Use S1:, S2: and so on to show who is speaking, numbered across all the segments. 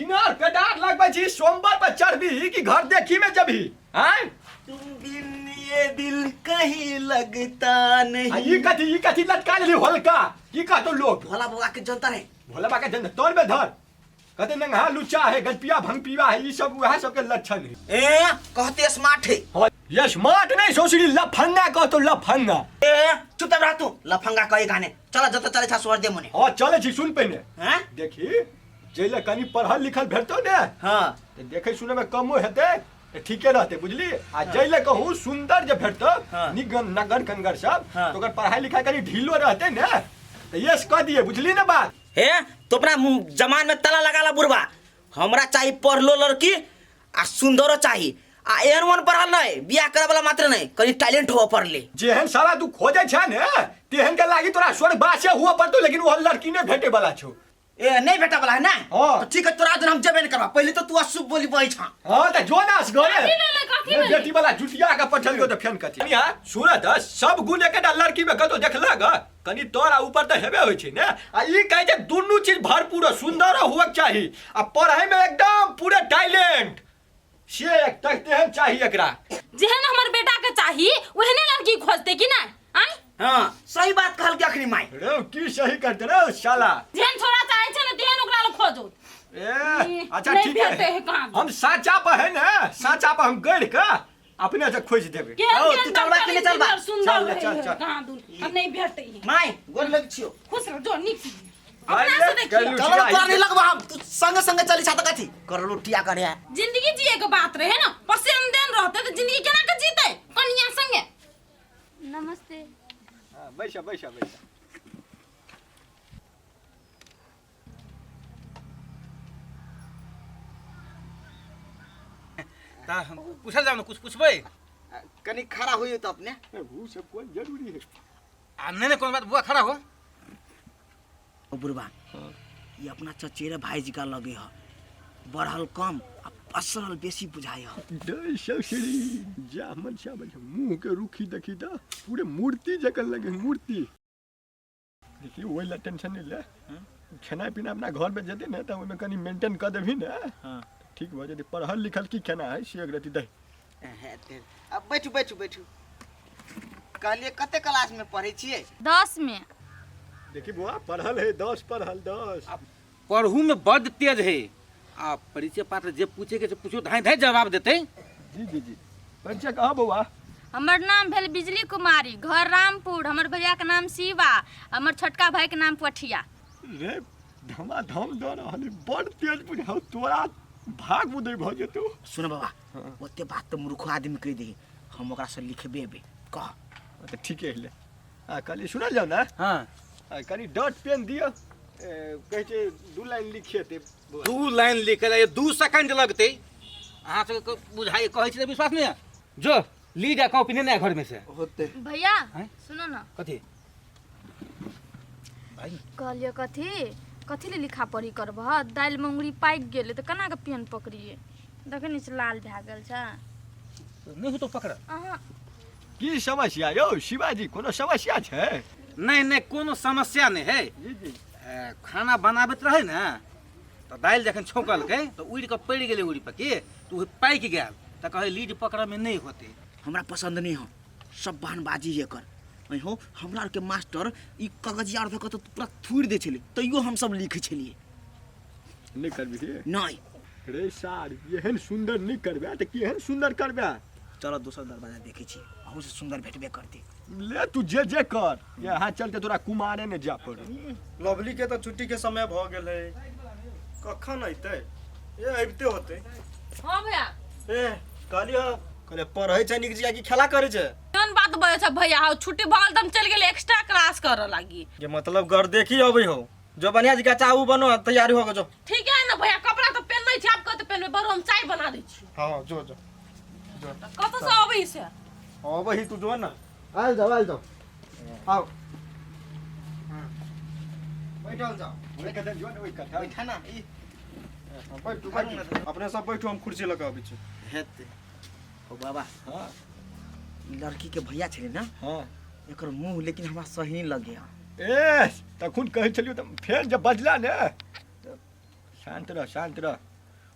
S1: चिनार पेडार लगबै छी सोमवार पर चढ़बी कि घर देखी में जबी आय
S2: तुम बिन ये दिल कहीं लगता
S1: आ
S2: नहीं
S1: ई कथी ई कथी लटका लेली होलका की कहतो लोग
S2: भोला बाबा के जनता है
S1: भोला बाबा के जन तोर में धर कहते नंगा लुच्चा है गजपिया भंग पीवा है ई सब वएह सबके लक्षण है
S2: ए कहते स्मार्ट है
S1: हाँ, ये स्मार्ट नहीं सोचली लफंगा कहतो लफंगा
S2: ए चुप रह तू लफंगा कहे गाने चला जत चले छा सोर दे मुने
S1: हाँ चले छी सुन पहिने
S2: हैं
S1: देखी जैले कनी पढ़ल लिखल भेटतो ने
S2: हां
S1: तऽ देखै सुनै में कमो हेतै तऽ ठीके रहतै बुझली आ जैले कहूँ सुंदर जे भेटतो
S2: हाँ।
S1: नीक नगर कनगर सब
S2: हाँ।
S1: तऽ ओकर पढ़ाई लिखाई कनी ढीलो रहतै ने तऽ यस कह दिए बुझली ने बात
S2: हे तो अपना जमान में ताला लगा ला बुढ़वा हमरा चाहिए पढ़लो लड़की आ सुंदरो चाहिए आ एहन वन पढ़ल नहीं बियाह करे वाला मात्र नहीं कनी टैलेंट हो पढ़ले
S1: जेहन सारा तू खोजै छै ने तेहन के लागी तोरा स्वर्गवासे हुआ पड़तो लेकिन वो लड़की नहीं भेटे वाला छौ
S2: ए नहीं बेटा वाला है ना
S1: हाँ।
S2: तो ठीक है तोरा दिन हम जेबे नहीं करबा पहले तो तू अशुभ बोली बही छा
S1: हाँ तऽ जो ना असगरे
S3: कथी भेलै, कथी भेलै?
S1: बेटी वाला जुटिया के पठल गो तऽ फेन कथी हां सुन तऽ सब गुण एकेटा लड़की में कतौ देखलक हँ? कनी तोर आ ऊपर तऽ हेबे होइ छै ने आ ई कहै छै दुनू चीज भरपूर सुंदर हुअक चाही आ पढ़ै में एकदम पूरे टैलेंट से एक तक तेहन चाही एकरा
S3: जेहन हमर बेटा के चाही ओहने लड़की खोजते कि नहीं आय
S2: हाँ सही बात कहल के अखनी माई
S1: रे की सही करते रे साला
S3: जेहन छोरा चाहे छै ने तेहन ओकरा लग खोजो
S1: ए अच्छा
S3: नहीं
S1: ठीक है
S3: भेटे है कहाँ।
S1: हम साचा पर है ना साचा पर हम गढ़ के अपने से खोज देबे
S3: केहन
S2: ओ,
S3: केहन
S2: तू चलबा कि नहि चलबा?
S3: डॉक्टर सुंदर
S1: चल,
S3: रहे
S1: चल,
S3: है,
S1: चल।
S3: कहाँ दूर हम नहीं भेटते है
S2: माई गोर लग छियो
S3: खुश रह जो नीक
S1: भाई
S3: अपना से
S1: ले,
S3: देखियो
S1: चलू।
S2: चलो तोरा नहीं लगबा हम तू संगे संगे चली छा त कथी कर लोटिया करे
S3: जिंदगी जिए के बात रहे ना पसंद देन रहते तो जिंदगी केना के जीते कनिया संगे
S4: नमस्ते
S1: हाँ, बैसा बैसा बैसा
S5: ता हम पूछल जाओ ना कुछ पूछबै
S2: कनी खड़ा होइयो तो अपने
S1: ऊ सब कोन जरूरी है
S5: आ नहीं नहीं कोनो बात बुआ खड़ा हो
S2: ओ बुढ़बा ये अपना चचेरे भाईजी का लगे ह बढ़ल कम आ पसरल बेसी बुझाय ह
S1: डर ससुरी जा मन सा बन मुंह के रुखी देखी त पूरे मूर्ति जकन लगे मूर्ति देखिए ओहि ला टेंशन नहीं ले खेनाइ पीना अपना घर में जेतै ने तऽ ओहिमे कनि मेंटेन कऽ देबही ने ठीक भऽ जेतै पढ़ल लिखल की केना है से एक रति दही
S2: अब बैठू बैठू बैठू कहलिए कते क्लास में पढ़ै छियै
S4: 10 में
S1: देखी बुआ पढ़ल है 10 पढ़ल 10
S5: पढ़ू में बड तेज है आ परिचय पात्र जे पूछे के से पूछो धाई धाई जवाब देते
S1: जी जी जी परिचय कहाँ बौआ
S4: हमर नाम भेल बिजली कुमारी घर रामपुर हमर भैया के नाम शिवा हमर छोटका भाई के नाम पठिया
S1: रे धमाधम दऽ रहल है बड़ तेज बुझाउ तोरा भाग उदय भऽ जेतौ
S2: सुन बाबा ओते बात तऽ मूर्खो आदमी कहि दे हम ओकरा से लिखबेबे कह
S1: तऽ ठीके हले आ कहली सुनल जाउ ने
S5: हाँ
S1: आ कनि डॉट पेन दिअ कहै छै दू लाइन लिखेतै बौआ।
S5: दू लाइन लिखे ला 2 सेकंड लगते अहाँ सबके बुझाइ कहै छी तऽ विश्वास नहीं है जो ली जा कॉपी ने घर में से
S2: होते
S4: भैया
S5: हैं?
S4: सुनो ना
S5: कथी भाई
S4: कहलिए कथी कथी ले लिखा पढ़ी करबह दालि में उंगली पाकि गेलै तऽ केना कऽ पेन पकड़िए देखै नहि छी लाल भए गेल छै
S5: नहीं हो तो पकड़
S4: अहाँ
S1: की समस्या यौ शिवाजी कोनो समस्या छै
S5: नहीं नहीं कोनो समस्या नहीं है
S1: जी जी
S5: ए, खाना बनाबैत रहे ने तऽ दालि जखन छौंकलकै तऽ उड़ि कऽ पड़ि गेलै उड़ि पर के तऽ ओ पाकि गेल तऽ कहै लीड पकड़ऽमे नहि होतै
S2: हमरा पसंद नहीं हो सब बहनबाजी है एकर अहो हमरा आरके मास्टर ई कगजिया आर धऽ कऽ तऽ पूरा थूरि दै छलै तैयो हमसब लिखै छलियै
S1: नहि करबही
S2: नहि
S1: रे सार एहन सुन्दर नहि करबे तऽ केहन सुन्दर करबे
S2: चलो दोसर दरवाजा देखै छी अहू से सुन्दर भेटबे करतै
S1: ले तू जे जे कर यहाँ चलते तोरा कुमारे ने जा पड़े
S6: लवली के तऽ छुट्टी के समय भऽ गेल है कखन अयतै ए अबिते होतै
S3: हाँ भैया
S6: ए कहलियो कहलियै पढ़ै छै नीक जकाँ कि खेला करै छै
S3: केहन बात बजै छ भैया हौ छुट्टी भऽ गेल तऽ हम चलि गेली एक्स्ट्रा क्लास करऽ लागी
S6: जे मतलब घर देखी अबै हो जो बढ़िया जकाँ चाहू बनो आ तैयारी हो के जो
S3: ठीक है ने भैया कपड़ा तऽ पेनबै छी आब कतऽ पेनबै बरू हम चाय बना दै छी
S6: हाँ जो जो
S3: कतऽ से अबै से
S6: अबै ही तू जो ना आयल जाओ आयल जाओ आओ बैठल जाओ
S1: ओहि कथा जो ने ओहि कथा
S2: बैठा ना ई
S6: हाँ, बैठू बैठू अपने सब बैठू हम कुर्सी लऽ कऽ अबै छी
S2: हेतै ओ बाबा
S1: हाँ
S2: ई लड़की के भैया छलै ना
S1: हाँ
S2: एकर मुंह लेकिन हमरा सही नहीं लगे
S1: ए तखन कहै छलियौ तऽ फेर जब बजला ने तऽ शान्त रह शान्त रह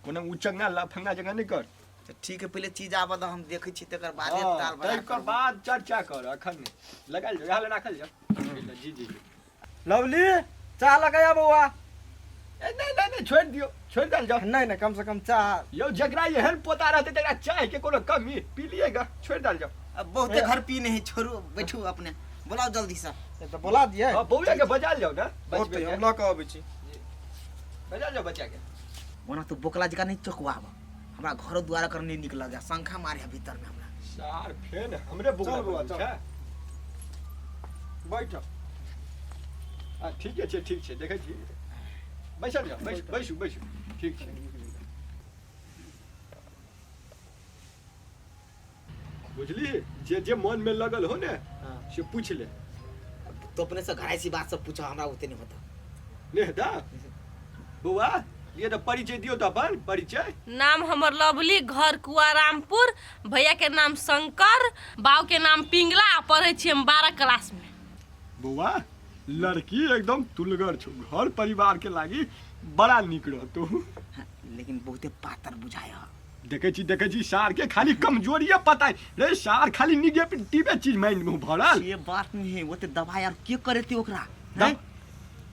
S1: कोनो उचंगा लफंगा जगह नहि कर।
S2: तऽ ठीक है, पहिले चीज आबऽ दऽ, हम देखै छी तकर बादे
S1: हाँ,
S2: ताल बना
S1: तकर बाद चर्चा कर, अखन नहि। लगायल जाओ, यहाँ राखल जाओ। जी जी जी।
S6: लवली, चाह लगाया बौआ।
S1: ए, नहीं नहीं नहीं, छोड़ दियो, छोड़ देल जाओ।
S6: नहीं नहीं, कम से कम चाह।
S1: यौ जकरा एहन पोता रहते तकरा चाय के कोनो कमी? पी लिएगा, छोड़ देल जाओ।
S2: अब बहुते घर पी नहीं, छोड़ू, बैठू अपने, बोलाओ जल्दी से।
S6: ए, तऽ बोला दिए।
S1: हाँ, बौआ के बजाल जाओ ना।
S6: बहुत
S1: बचबे
S6: हम
S1: के।
S6: लऽ कऽ अबै छी।
S1: बजाल जाओ बच्चा के।
S2: ओना तू बोकला जकाँ नहीं चौकवाब, हमरा घरो द्वार कर नहीं निक लगे, शंखा मारे है भीतर में हमरा।
S1: सार फेन हमरे बोकला
S6: चल बौआ,
S1: बनल
S6: चल।
S1: छै।
S6: बैठ।
S1: हाँ, ठीके छै, ठीक छै, देखै छी। बैसल जाओ, बैसू बैसू बैसू, ठीक छै। बुझली, जे जे मन में लगल हो ने से पूछ ले।
S2: तो अपने से घराइसी बात सब पूछो, हमरा ओते नहीं होता।
S1: ने हेता बौआ, ये तऽ परिचय दियौ तऽ अपन परिचय।
S3: नाम हमर लवली, घर कुआरामपुर, भैया के नाम शंकर, बाऊ के नाम पिंगला, आ पढ़ै छी हम 12 क्लास में।
S1: बौआ, लड़की एकदम तुलगर छौ, घर परिवार के लागी बड़ा नीक रहतौ।
S2: हाँ, लेकिन बहुते पातर बुझाय है।
S1: देखै छी, देखै छी, सार के खाली कमजोरिये पता है। रे सार खाली निगेटिवे चीज माइंड में भरल।
S2: ये बात नहीं है, ओते दवाई आर के करेती ओकरा? हैं?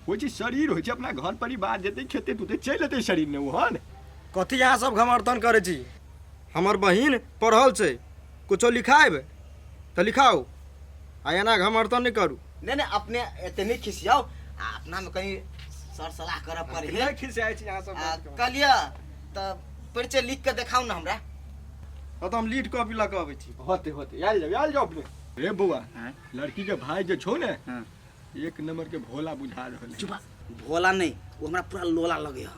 S1: होइ छै शरीर, होइ छै अपना घर परिवार जेतै खेते तुते चलि एतै शरीर ने ओहन।
S6: कथी अहाँ सब घमर्थन करै छी? हमर बहिन पढ़ल छै, कुछो लिखायब तऽ लिखाउ, आ एना घमर्थन नहि करू।
S2: नहीं नहीं, अपने एते नहीं खिसियाओ, आ अपना में कहीं सर सलाह करऽ पड़े है।
S6: नहि खिसियाइ छी अहाँ सब।
S2: आ, कहलियै तऽ परिचय लिख के देखाउ ने हमरा।
S6: हँ, तऽ हम लीड कॉपी लऽ कऽ अबै छी।
S1: होते होते, आयल जाओ, आयल जाओ अपने। रे बौआ, लड़की के भाई जे छौ ने, एक नंबर के भोला बुझा रहल है।
S2: चुप, भोला नहीं, वो हमरा पूरा लोला लगे है।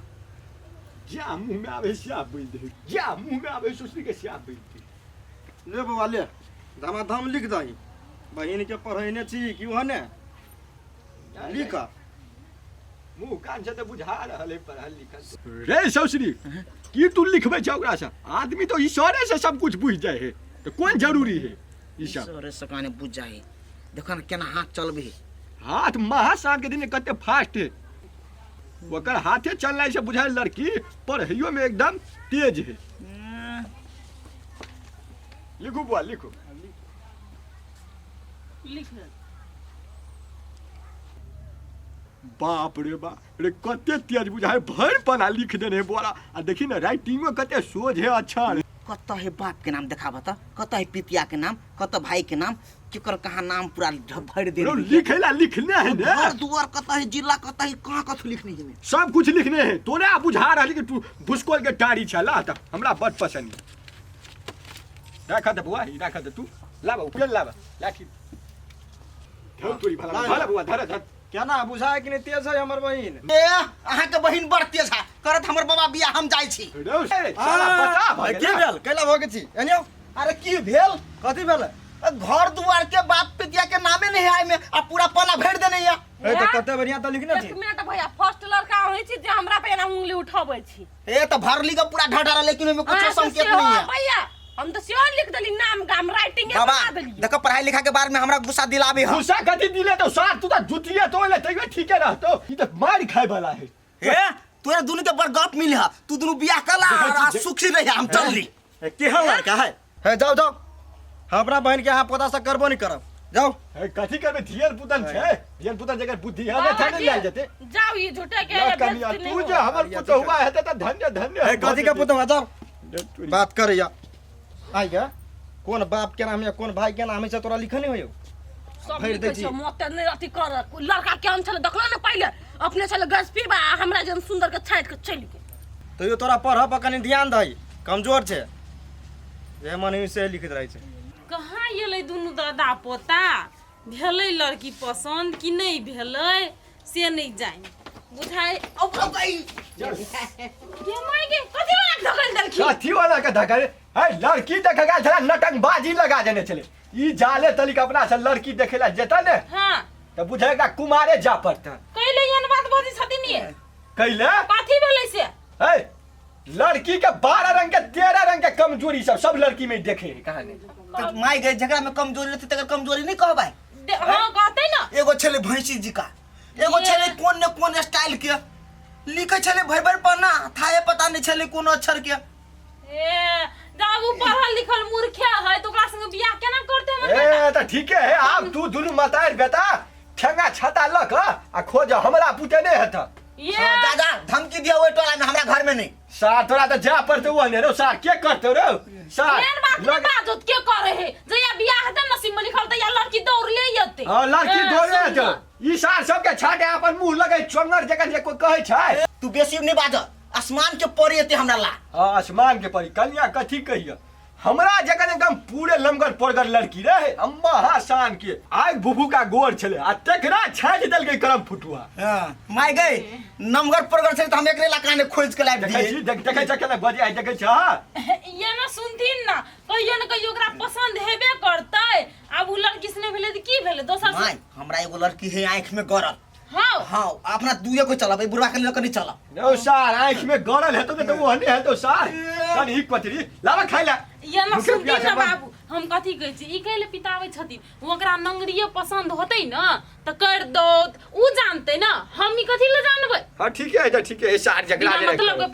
S1: जा मुंह में आवे स्याह बोल दे, जा मुंह में आवे सुसरी के स्याह बोल दे।
S6: ले बौआ ले, धमाधम लिख दही। बहिन के पढ़ेने छी कि ओहने लिख।
S1: मुंह कान से तऽ बुझा रहल है पढ़ल लिखल। रे सौसरी, की तू लिखबै छ ओकरा से? आदमी तो इशारे से सब कुछ बुझ जाए है, तो कोन जरूरी है ई सब?
S2: सरे सकाने बुझ जाए, देखो ना केना हाथ चलबे।
S1: हाथ महासान के दिन कते फास्ट है, ओकर हाथे चलनाइ से बुझाय लड़की पढ़ैयो में एकदम तेज है। लिखू बुआ, लिखू।
S3: लिख।
S1: बाप रे बाप रे, कते तेज बुझाय, भरि पना लिख देने बोरा। आ देखी ने राइटिंगो कते सोझ है अक्षर।
S2: कत है बाप के नाम देखाब त, कत है पितिया के नाम, कत भाई के नाम, केकर कहाँ नाम पूरा भरि देने।
S1: लिखेला लिखने है ने,
S2: घर दुआर कत है, जिला कत है, कहाँ कथू लिखने है,
S1: सब कुछ लिखने है। तोरे आ बुझा रहल कि तू भुसकोल के टारी छला, त हमरा बड पसंद है। राख दे बुआ, ई राख दे तू। लाबा उपल, लाबा लाठी। धर तोरी भला भला बुआ, धर धर।
S6: केना बुझाय कि नहि तेज है हमर बहिन?
S2: ए, अहाँ के बहिन बड़ तेज है, करत हमर बाबा बियाह, हम जाइ छी।
S1: रे साला बता भऽ
S6: की
S1: गेला।
S6: भेल? कैला भऽ गेल छी? एने आउ।
S2: अरे की भेल?
S6: कथी भेल?
S2: घर दुआर के बाप पितिया के नामे नहीं है में, आ पूरा पन्ना भरि देने या।
S6: ए, तऽ कते बढ़िया तऽ लिखने छी।
S3: एक मिनट भैया, फर्स्ट लड़का अहीं छी जे हमरा पे एना उंगली उठाबै छी।
S2: ए, तऽ भरली के पूरा ढढरा, लेकिन ओहिमे कुछो
S3: अहाँ तऽ
S2: संकेत
S3: सेहो
S2: नहीं है।
S3: भैया, हम तऽ सेहो लिख देली नाम गाम, राइटिंग
S2: बाबा
S3: बना देली।
S2: देखो, पढ़ाई लिखा के बारे में हमरा गुस्सा दिलाबे है।
S1: गुस्सा कथी दिले तो सार, तू तऽ जुतिए तो ले तैयो ठीके रहतो, ई तऽ मार खाय वाला है।
S2: ए, तोरा दुनू के बड़ गप मिल है, तू दुनू बियाह कर ला आ सुख से रही, हम चल ली।
S6: ए, केहन लड़का है? हे जाओ जाओ, हम अपना बहिन के यहाँ पोता से करबो नहीं करब, जाओ।
S1: हे कथी करबे, धियल पुतन छै, धियल पुतन जकर बुद्धि है ने थने लाग जेते।
S3: जाउ, ई झूठे के
S1: ला कनिया,
S3: बेइज्जती
S1: तू
S3: नहीं
S1: जे
S3: हो।
S1: हमर पुतहुआ हेतै तऽ धन्य धन्य।
S6: हे कथी के पुतहुआ, जाओ।
S1: बात
S6: बात करैया आई गे, कोन बाप के नाम या कोन भाई के नाम है से तोरा लिखल नहीं होयो?
S3: सब
S6: भरि दै
S3: लिखै
S6: छी।
S3: छै, मोते नहि अथी कर। लड़का केहन छलै देखलो ने पहिले, अपने छलै गैस पीबा आ हमरा जन सुंदर के छाँटि के चलि गेल।
S6: तैयो तोरा पढ़ऽ पर कनि ध्यान दही, कमजोर छै जे मन होइ से लिखैत रहै छै।
S3: कहाँ एलै दुनू दादा पोता? भेलै लड़की पसन्द कि नहि भेलै से नहि जानि बुझाइ। गे माय गे, कथी वाला धकेल देलखिन?
S1: कथी वाला के धकेल है? लड़की देखे गेल छलै, नटंगबाजी लगा देने छलै। ई जाले तलिक अपना से लड़की देखे ला जेता ने,
S3: हाँ,
S1: तऽ बुझेगा कुमारे जा पड़ता।
S3: कैले एहन बात बजै छथिन ये?
S1: कैले
S3: कथी भेलै से?
S1: है लड़की के 12 रंग के 13 रंग के कमजोरी सब सब लड़की में देखे है कहानी।
S2: तऽ माय गए, झगड़ा में कमजोरी रहतै तकर कमजोरी नहीं कहबै?
S3: हाँ, कहतै ना।
S2: एगो छलै भैंसी जी का, एगो छलै कोन ने कोन स्टाइल के। लिखै छलै भरि भरि पन्ना, थाहे पता नहि छलै कोनो अक्षर के।
S3: ए जब उ पढ़ल लिखल मूर्खे है तो ओकरा संगे बियाह केना करते हमर बेटा?
S1: ए तऽ ठीके है। आब तू दुनू मतारि बेटा ठेंगा छाता लऽ कऽ आ खोज, हमरा पुते नहि हेतऽ।
S3: ये
S2: हाँ, जा जा, धमकी दिया ओहि टोला में, हमरा घर में नहीं।
S1: सार तोरा तऽ जाय पड़तौ ओहने रौ। सार के करतौ रौ सार?
S3: एहन बात नहि बाजत के करे है। जहिया बियाह हेतै नसीब में लिखल तहिया लड़की दौड़ले एतै।
S1: हाँ, लड़की
S3: ए,
S1: दौड़े
S3: सुन
S1: हेतौ।
S3: न।
S1: ई सार सबके छाटे अपन मुंह लगै चोंगर जकाँ जे कोई कहै छै।
S2: तू बेसी नहीं बाज, आसमान के परी एते हमरा ला।
S1: हाँ, आसमान के परी। कन्या कथी कहिय, हमरा जखन एकदम पूरे लमगर पोरगर लड़की रहे, अम्मा हा शान के आग भुभुका गोर छले आ तेकरा छाँटि देलकै करम फुटुआ।
S2: हाँ, माय गई, नमगर परगर छै तऽ हम एकरे ला काने खोज के लाबि
S1: देखै
S2: दियै।
S1: छी, देखै छ केना बजे आइ, देखै छ?
S3: ये ना सुनथिन ना, कहियो न कहियो ओकरा पसंद हेबे करतै। आब उ लड़की से नहि भेलै तऽ की भेलै, दोसर से।
S2: माय, हमरा एगो लड़की है आँखि में गड़ल।
S3: हाँ।
S2: हाँ, अपना दुए को चलब, ई बुढ़वा के लऽ के नहीं चलब।
S1: नौ सार आँखि में गड़ल हेतौ ने तऽ ओहने हेतौ सार। कनि ही कचरी लाबा खाइ ला।
S3: ये ना
S1: भूखे
S3: सुनथिन
S1: प्यासे
S3: ना बाबू, हम कथी कहै छी, ई कहै लए पिताबै छथिन, ओकरा नंगरिये पसंद होतै ना तऽ कर दौत, उ जानतै ना, हम ई कथी लए जानबै?
S1: हाँ, ठीके है, तऽ ठीके है सार, झगड़ा
S3: बिना
S1: जे
S3: मतलब के।